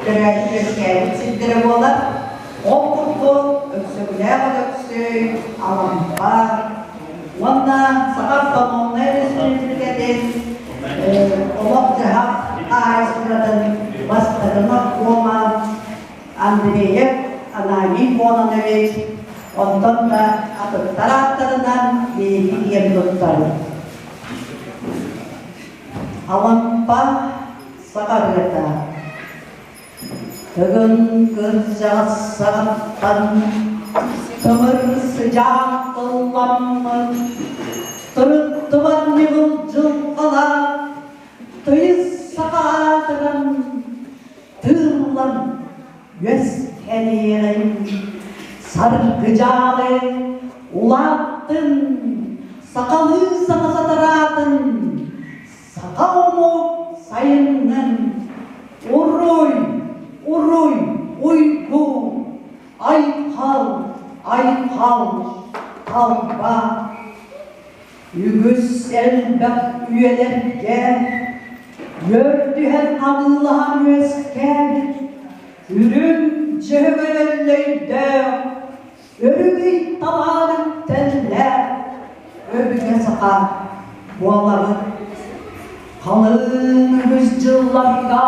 төрөөбүт-үөскээбит сирдэрэ буолар. Ол курдук Өксөкүлээх Өлөксөй, Алампа уонна Саха автономнай республикатын олох-дьаһах хаһаайыстыбатын бастакы наркома Андреев Ананий Кононович, онтон да атыттар ааттарынан биһиги киэн туттабыт. Алампа саха ырыата Тыгын кырдьаҕас саҕаттан тымыр сыдьаан тылламмыт, Тырыттыбат ньыгыл дьылҕалаах тыйыс саха аатыран тыыллан үөскэниэҕин, Саргыдьаалы улааттын, сахалыы саха сатараатын, Саха омук сайыннын, уруй, уруй, уйгу, айхал, айхал, талба. Үгүс элбэх үйэлэргэ үөрдүһэн ханыылаһан үөскээбит үрүҥ дьөһөгөй өллөйдөөх өрүгүй талаан үктэллээх өбүгэ саха буолабыт. Халыҥ үгүс дьылларга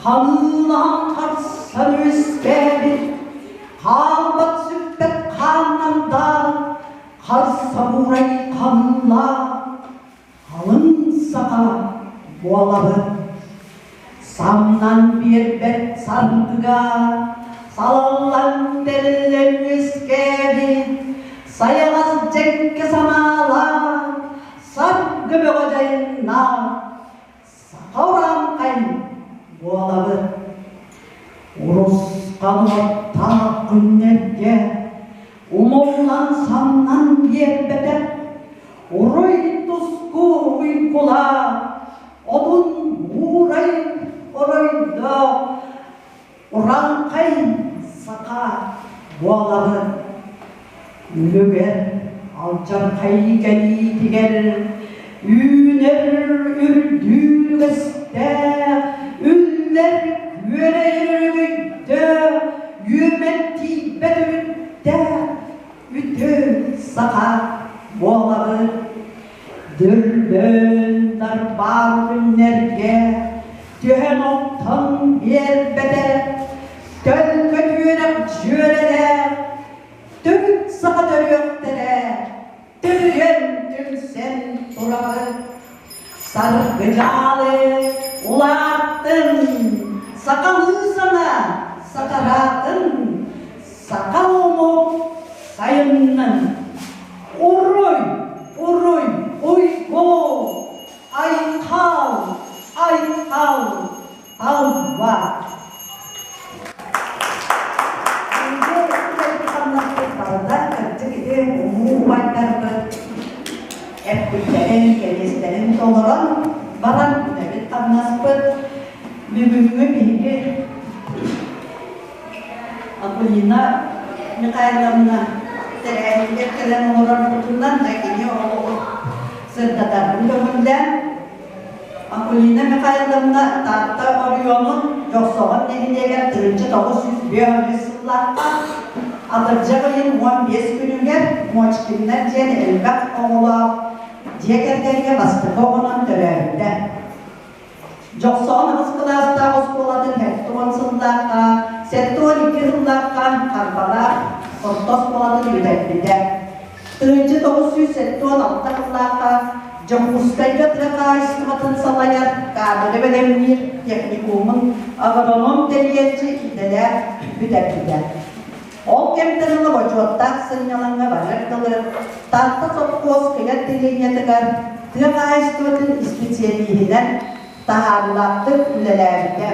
ханыылаһан харсан үөскээбит хаалбат сүппэт хааннардаах харса буурай ханыылаах халыҥ саха буолабыт. Самнан биэрбэт саргыга салаллан тэриллэн үөскээбит сайаҕас дьэҥкэ санаалаах саргы бөҕө дьайыннаах саха урааҥхай буолабыт. Урусхан уоттаах күннэргэ умуллан самнан биэрбэтэх уруй туску уйгулаах отун буурай оройдоох урааҥхай саха буолабыт. Үлүгэр алдьархай кэлиитигэр үүнэр үрдүүр үгэстээх, үллэр күөрэйэр өрөгөйдөөх, үөмэн тиийбэт өрүттээх үтүө саха буолабыт. Дүрбүн дарбаан күннэргэ түһэн оттон биэрбэтэ, төлкө түөрэх дьүөрэлээх, төрүт саха төрүөхтэрэ түргэн түмсэн турабыт. Саргыдьаалы улааттын, сахалыы сана сатараатын, саха омук сайыннын. Уруй, уруй, уйгу, айхал, айхал, алба. Барыта кырдьык ити улуу убайдарбыт эппиттэрин, кэриэстэрин толорон баран үлэбит-хамнаспыт бүгүҥҥү биһиги Акулина Михайловна тэрээһинигэр кэлэн олорорбутунан да кини олоҕу сырдатарбын көҥүллээн Акулина Михайловна Таатта оройуонун Дьохсоҕон нэһилиэгэр 1905 сыллаахха атырдьах ыйын 15 күнүгэр Мочкиннар диэн элбэх оҕолоох дьиэ кэргэҥҥэ бастакы оҕонон төрөөбүтэ. Дьохсоҕон аҕыс кылаастаах оскуолатын 70 сыллаахха, 72 сыллаахха Харбалаах орто оскуолатын бүтэрбитэ. 1976 сыллаахха Дьокуускайга тыа хаһаайыстыбатын салайар каадыры бэлэмниир техникумун агроном тэрийээччи идэлээх бүтэрбитэ. Ол кэмтэн ыла бочуоттаах сынньалаҥҥа барыар дылы Таатта сопхуос кыйа отделениетыгар тыа хаһаайыстыбатын исписэлииһинэн таһаарыылаахтык үлэлээбитэ.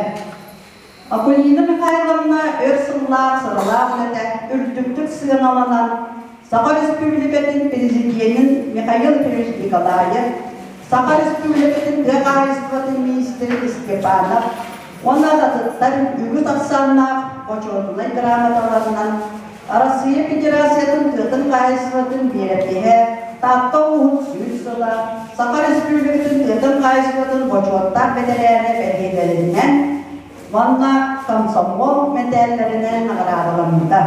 Акулина Михайловна өр сыллаах сыралаах үлэтэ үрдүктүк сыаналанан, Саха Республикатын Президенин Михаил Ефимович Николаев, Саха Республикатын тыа хаһаайыстыбатын министрин Степанов уонна атыттар үгүс ахсааннаах бочуотунай грамоталарынан Арассыыйа Федерациятын тыатын хаһаайыстыбатын биэрэпиһэ Таатта улууһун 100 сыла, Саха Республикатын тыатын хаһаайыстыбатын бочуоттаах бэтэрээнэ бэлиэлэринэн. уонна комсомол мэтээллэринэн наҕараадаламмыта.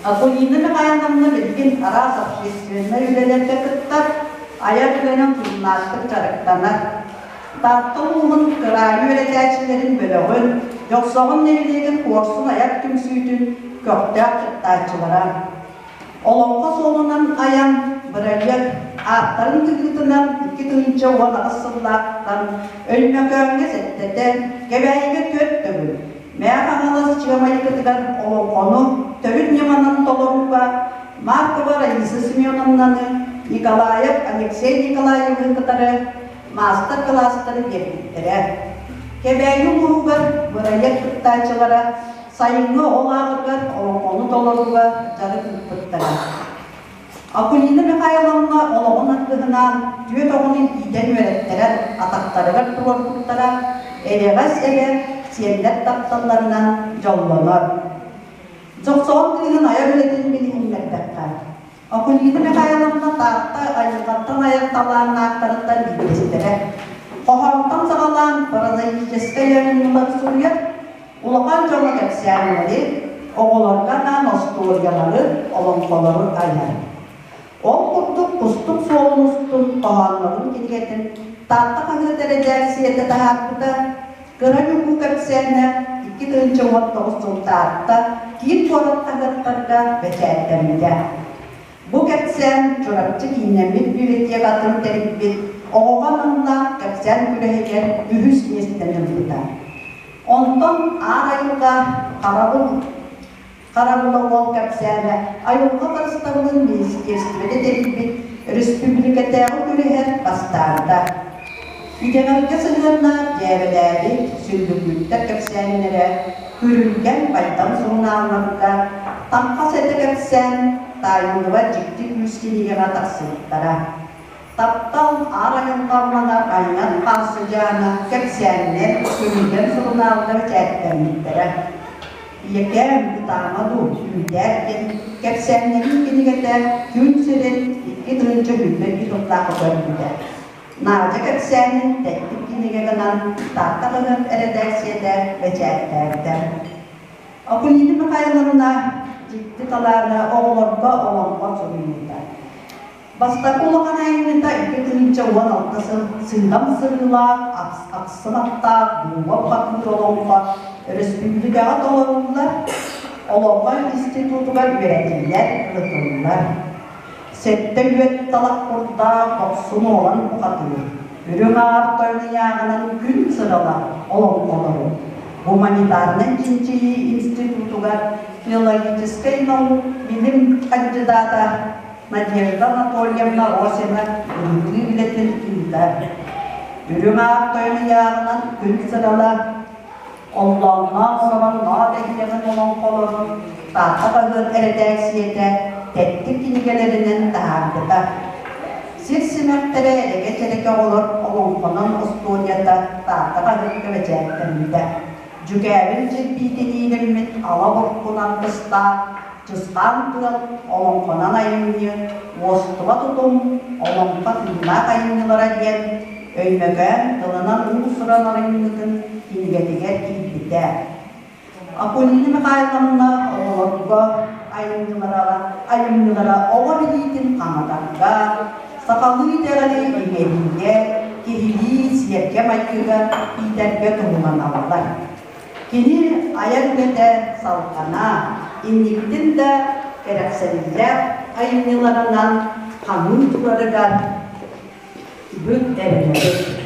Акулина Михайловна билигин араас общественнай үлэлэргэ кыттар, айар үлэнэн тулуннаахтык дьарыктанар. Таатта улууһун кыраайы үөрэтээччилэрин бөлөҕүн, Дьохсоҕон нэһилиэгин Куорсун айар түмсүүтүн көхтөөх кыттааччылара. Олоҥхо суолунан айан бырайыак ааптарын тыгыытынан 2018 сыллаахтан Өймөкөөҥҥө сэттэтэ, Кэбээйигэ түөрт төгүл, Мэҥэ Хаҥалас Чыамайыкытыгар олоҥхону төрүт ньыманан толорууга Маркова Раиса Семеновнаны, Николаев Алексей Николаевы кытары маастар-кылаастары биэрбиттэрэ. Кэбээйи улууһугар бырайыак кыттааччылара сайыҥҥы оҕо лааҕырыгар олоҥхону толорууга дьарык ыыппыттара. Акулина Михайловна олоҕун аргыһынаан түөрт оҕону иитэн үөрэттэрэн атахтарыгар туруорбуттара, эйэҕэс эбэ сиэннэр тапталларынан дьоллонор. Дьохсоҕон кыыһын айар үлэтин билиһиннэрдэххэ, Акулина Михайловна Таатта айылҕаттан айар талааннаахтарыттан биирдэстэрэ. Хоһоонтон саҕалаан прозаическай айымньылары суруйар, улахан дьоҥҥо кэпсээннэри, оҕолорго анаан остуоруйалары, олоҥхолору айар. Ол курдук Кустук суолун устун хоһооннорун кинигэтин Таатта хаһыат эрэдээксийэтэ таһаарбыта, Кыра Ньукуу кэпсээнэ 2019 сыл Таатта киин куорат хаһыаттарга бэчээттэммитэ. Бу кэпсээн Чурапчы кииннэммит библиотекатын тэрийбит оҕоҕо аналлаах кэпсээн күрэһигэр үһүс миэстэни ылбыта. Онтон Аар айылҕа харабыл Харабыла уол кэпсээнэ айылҕа харыстабылын министиэристибэтэ тэрийбит өрөспүүбүлүкэтээҕи күрэһэр бастаабыта. Итэҕэлгэ сыһыаннаах дьээбэлээбит сүллүкүүттэр кэпсээннэрэ Күрүлгэн Байдам сурунаалларга Таҥха сэтэ кэпсээн таайыллыбат дьикти күүс кинигэҕэ тахсыбыттара. Таптал аар айылҕа ылланар айанан хаалсыдьаана кэпсээннэр Күрүлгэн сурунаалга бэчээттэммиттэрэ. Ийэкээм ытаама дуу, үүтээк диэн кэпсээннэрин кинигэтэ күн сирин 2021 сыллаахха көрбүтэ. Наадьа кэпсээнин тэттик кинигэ гынан Таатта хаһыат эрэдээксийэтэ бэчээттээбитэ. Акулина Михайловна дьикти талаана оҕолорго олоҥхо суруйуута. Бастакы улахан айымньыта 2016 сыл сыыдам сырыылаах, ахсым аттаах Дууба бухатыыр олоҥхо өрөспүүбүлүкэҕэ толоруллар, Олоҥхо институтугар үөрэтиллэр, ырытыллар. Сэттэ үөт талах курдаах дохсун уолан бухатыыр, үрүҥ аар тойон ыйааҕынан күн сырала олоҥхолору Гуманитарнай чинчийии институтугар филологическай наук билим кандидата Надежда Анатольевна Росина ырытыы үлэтин ыытар. Үрүҥ аар тойон ыйааҕынан күн сырала Оллоонноох Оромонноох эһиэҕин олоҥхолорун Таатта хаһыат эрэдээксийэтэ тэттик кинигэлэринэн таһаарбыта. Сир симэхтэрэ эрэкэ-чэрэкэ оҕолор олоҥхонон остуоруйата Таатта хаһыакка бэчээттэммитэ. Дьүкээбил дьирбиитиниилэммит ала буркунан быстаах Чысхаан тыал олоҥхонон айымньы, Уостуба тутум, олоҥхо тыыннаах айымньылара диэн Өймөкөөн тылынан уус-уран айымньытын кинигэтигэр киирбитэ. Акулина Михайловна оҕолорго айымньылара, айымньылара оҕо билиитин хаҥатарга, сахалыы итэҕэли иҥэриигэ, киһилии сиэргэ-майгыга иитэргэ туһуланаллар. Кини айар үлэтэ салҕана, инникитин да кэрэхсэбиллээх айымньыларынан хаҥыы турарыгар бүк эрэнэбит.